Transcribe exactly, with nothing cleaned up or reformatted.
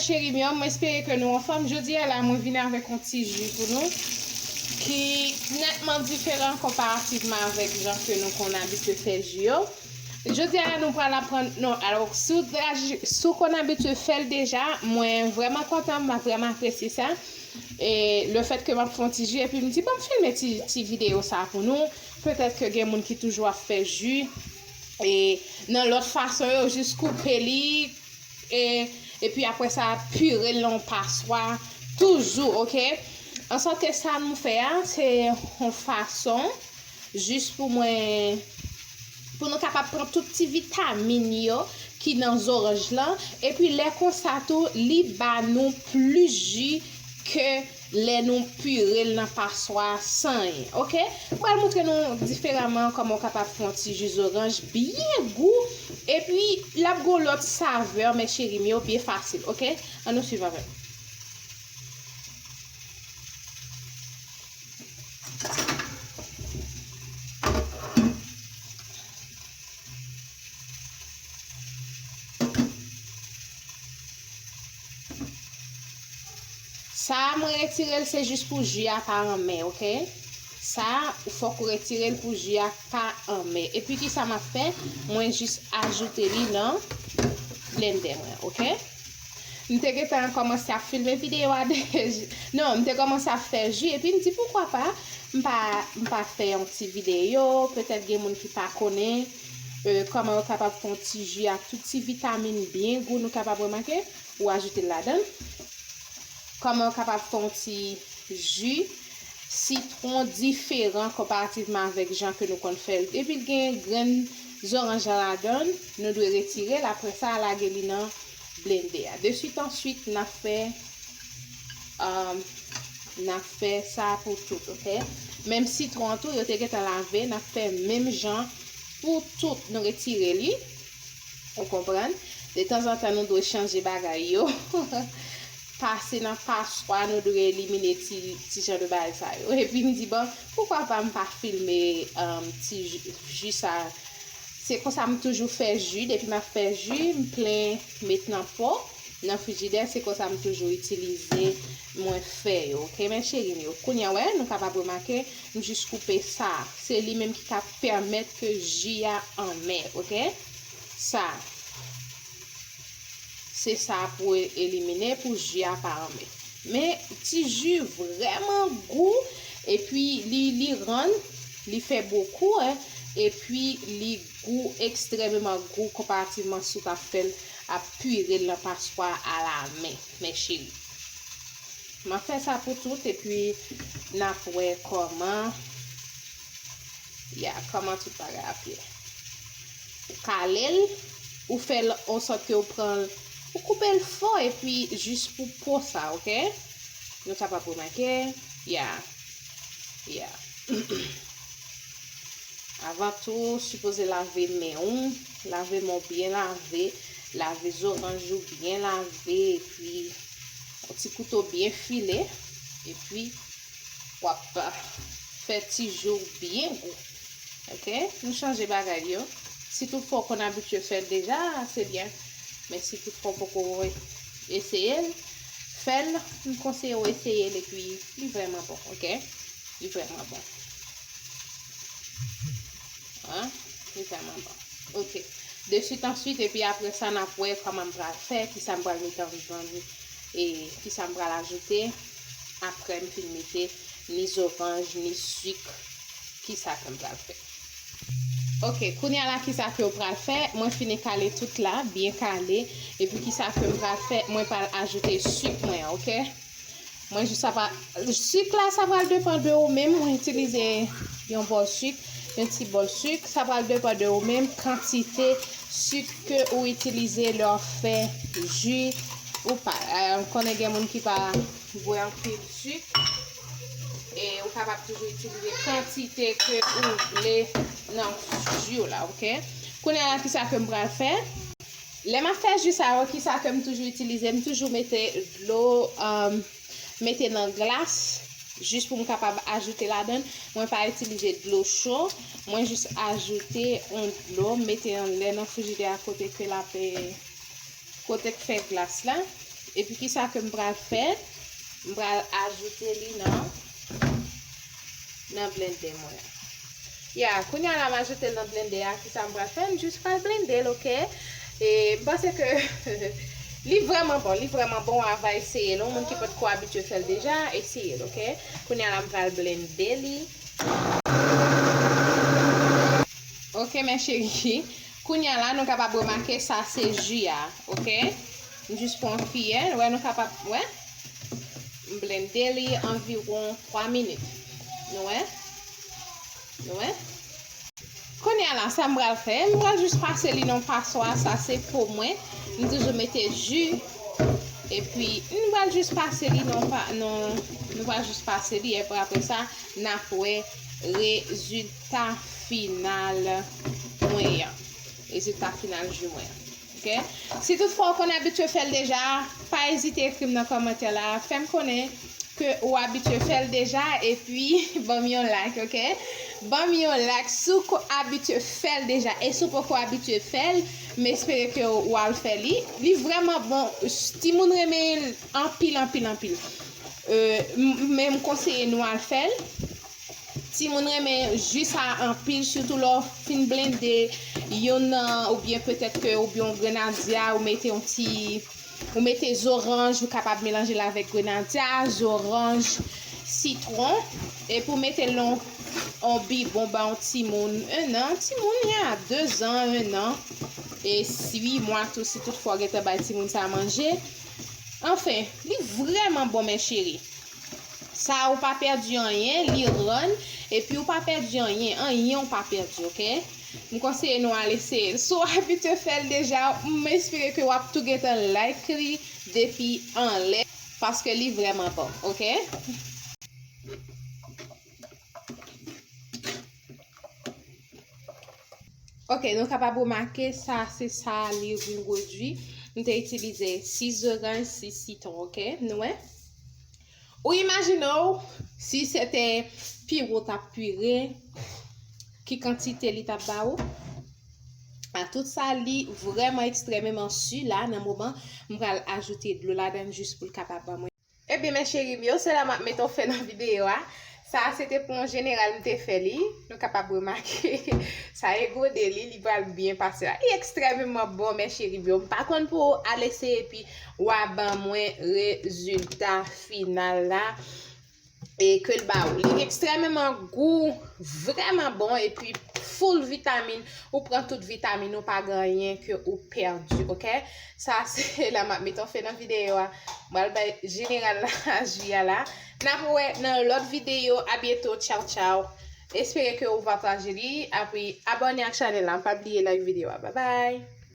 Cheri m yo, mwen espere ke nou anfòm. Jodi a la, mwen vin avèk yon ti ji pou nou ki nètman diferan konparativman avèk jan ke nou konn abitye fè ji yo. Jodi a la, nou pral aprann, non, alò, si w deja, si w konn abitye fè l deja, mwen vrèman kontan, mwen vrèman apresye sa. E le fèt ke m ap fè yon ti ji, epi m di, bon, m filme ti, ti videyo sa pou nou. Petèt ke gen moun ki toujou ap fè ji, e nan lòt fason yo, jis koupe li, e, epi apre sa, pire l nan yon paswa, toujou, oke? Ansòt ke sa nou fè a, se yon fason, jis pou mwen, pou nou kapab pran tout ti vitamin yo ki nan zoranj lan, epi lè konsa tou, li ba nou plis ji ke lè nou pire l nan paswa san anyen, oke? M pral montre nou diferaman kòman w kapab fè yon ti ji zoranj byen gou, epi l ap gen yon lòt savè, mes chéris m yo, byen fasil, oke? Ann nou swiv avè m. Sa a, mwen retire l, se jis pou ji a pa anmè, oke? Sa a, fòk ou retire l pou ji a pa anmè. Epi, kisa m ap fè? Mwen jis ajoute li nan blendè mwen, oke? M te gentan kòmanse ap filme videyo a deja. Non, m te kòmanse ap fè ji, epi m di, poukwa pa, m pa, m pa fè yon ti videyo, petèt gen moun ki pa konnen, e, kòman yo kapab fè yon ti ji ak tout ti vitamin byen gou, nou kapab remake, ou ajoute l ladan l. Kòman yo kapab fè yon ti ji sitwon diferan konparativman avèk jan ke nou konn fè l. Epi l gen grenn zoranj lan ladan l, nou dwe retire l, apre sa, lage li nan blendè a. Deswit answit, n ap fè, um, n ap fè sa pou tout, oke? Menm sitwon an tou, yo te gentan lave, n ap fè menm jan pou tout. Nou retire li, ou konprann? Detanzantan, nou dwe chanje bagay yo. Pase nan paswa, nou dwe elimine ti, ti jan de bagay sa yo. Epi m di, bon, poukwa pa m pa filme, um, ti ji, ji sa? Se konsa m toujou fè ji. Depi m ap fè ji, m plen met nan po, nan frijidè, se konsa m toujou itilize mwen fè yo. Oke, mes chéris m yo. Kounye a, wè, nou kapab remake, m jis koupe sa. Se li menm ki ka pèmèt ke ji a anmè, oke? Sa. Se sa pou elimine, pou ji a pa anmè. Men, ti ji vrèman gou, epi li, li rann, li fè bokou, en, epi li gou, ekstrèmeman gou, konparativman si w t ap fè l, ap pire l nan paswa a la men, mes chéris. M ap fè sa pou tout, epi n ap wè kòman, ya, kòman tout bagay ap ye. Ou kale l, ou fè l ansòt ke ou pran l, ou koupe l fò, epi jis pou po sa, oke? Nou kapab remake, ya, ya. Avan tou, sipoze lave men w, lave men w byen lave, lave zoranj ou byen lave, epi yon ti kouto byen file, epi w ap fè ti ji w byen gou. Oke? Nou chanje bagay yo. Si toutfwa w konn abitye fè l deja, se byen. Men si toutfwa w poko eseye l, fè l, m konseye w eseye l, epi li vrèman bon, oke? Li vrèman bon. An, li vrèman bon. Oke. Deswit answit, epi apre sa, n ap wè kòman m pral fè, kisa m pral mete anndan li, e kisa m pral ajoute. Apre m fin mete ni zoranj, ni sik, kisa ke m pral fè. Oke, kounye a la, kisa ke w pral fè? Mwen fin kale tout la, byen kale. Epi kisa ke m pral fè? Mwen pral ajoute sik mwen an, oke? Mwen jis sa pa, sik la, sa pral depann de ou menm. Mwen itilize yon bòl sik, yon ti bòl sik. Sa pral depann de ou menm, kantite sik ke ou itilize lè w fè ji ou pa. Eh, m konnen gen moun ki pa bwè anpil sik. E ou kapab toujou itilize kantite ke ou vle nan ji w la, oke? Kounye a la, kisa ke m pral fè? Lè m ap fè ji sa yo, kisa ke m toujou itilize? M toujou mete dlo, um, mete nan glas, jis pou m kapab ajoute ladan l. Mwen pa itilize dlo cho, mwen jis ajoute yon dlo, mete anlè nan frijidè a kote ke l ap, eh, kote k fè glas la. Epi kisa ke m pral fè? M pral ajoute li nan nan blendè mwen an. Ya, kounye a la m ajoute l nan blendè a, kisa m pral fè? M jis pral blende l, oke? E m panse ke li vrèman bon, li vrèman bon, w a va eseye l. Yon moun ki potko abitye fè l deja, eseye l, oke? Kounye a la m pral blende li. Oke, mes chéris. Kounye a la, nou kapab remake sa se ji a, oke? M jis pran yon kiyè, wè, nou kapab, wè? M blende li anviwon twa minit. Nou wè? Nou wè? Kounye a la, sa m pral fè, m pral jis pase li nan paswa, sa se po mwen. M toujou mete ji. Epi, m pral jis pase li nan pa, nan, nou pral jis pase li, epi apre sa, n ap wè rezilta final mwen an. Rezilta final ji mwen an. Oke? Si toutfwa w konn abitye fè l deja, pa ezite ekri m nan kòmantè la. Fè m konnen ke ou abitye fè l deja, epi ban m yon like, oke? Ban m yon like si w ko-, abitye fè l deja. E si w poko abitye fè l, m espere ke w al fè li. Li vrèman bon. Timoun renmen l anpil, anpil, anpil. E, m-, men m konseye nou al fè l. Timoun renmen ji sa anpil, sitou lè w fin blende youn nan, oubyen petèt ke, oubyen yon grenadya, ou mete yon ti, ou mete zoranj, ou kapab melanje l avèk grenadya, zoranj, sitwon, epi w mete l nan yon bibwon ba yon timoun en an, timoun ya de zan, en an, e sis mwa tou, si toutfwa w gentan bay timoun sa manje. Anfen, li vrèman bon, mes chéris. Sa, ou pa pèdi anyen, li rann, epi ou pa pèdi anyen, anyen ou pa pèdi, oke? M konseye nou al eseye l. Si w abitye fè l deja, m espere ke w ap tou gentan like li depi anlè, paske li vrèman bon, oke? Oke, nou kapab remake sa, se sa li vin pwodui. M te itilize sis zoranj, sis sitwon, oke? Nou wè? Ou imajine w, si se te pire w t ap pire, ki kantite li t ap ba ou? A tout sa, li vrèman ekstrèmeman si la, nan moman, m pral ajoute dlo ladan l jis pou l kapab ban mwen. Ebyen, mes chéris m yo, se la m ap mete yon fen nan videyo a. Sa a, se te pou yon jeneral m te fè li. Nou kapab remake, sa e gode li, li pral byen pase la. Li ekstrèmeman bon, mes chéris m yo. M pa konn pou ou, al eseye epi w a ban mwen rezilta final la. E ke l ba ou. Li ekstrèmeman gou, vrèman bon, epi full vitamin. Ou pran tout vitamin, ou pa gen anyen ke ou pèdi, oke? Sa, se la m ap mete yon fen nan videyo a. M pral bay jeneral la ji a la. N ap wè nan lòt videyo. A byento. Tchaw, tchaw. Espere ke ou pataje li. Epi, abòne ak chanèl la. Pa bliye like videyo a. Babay.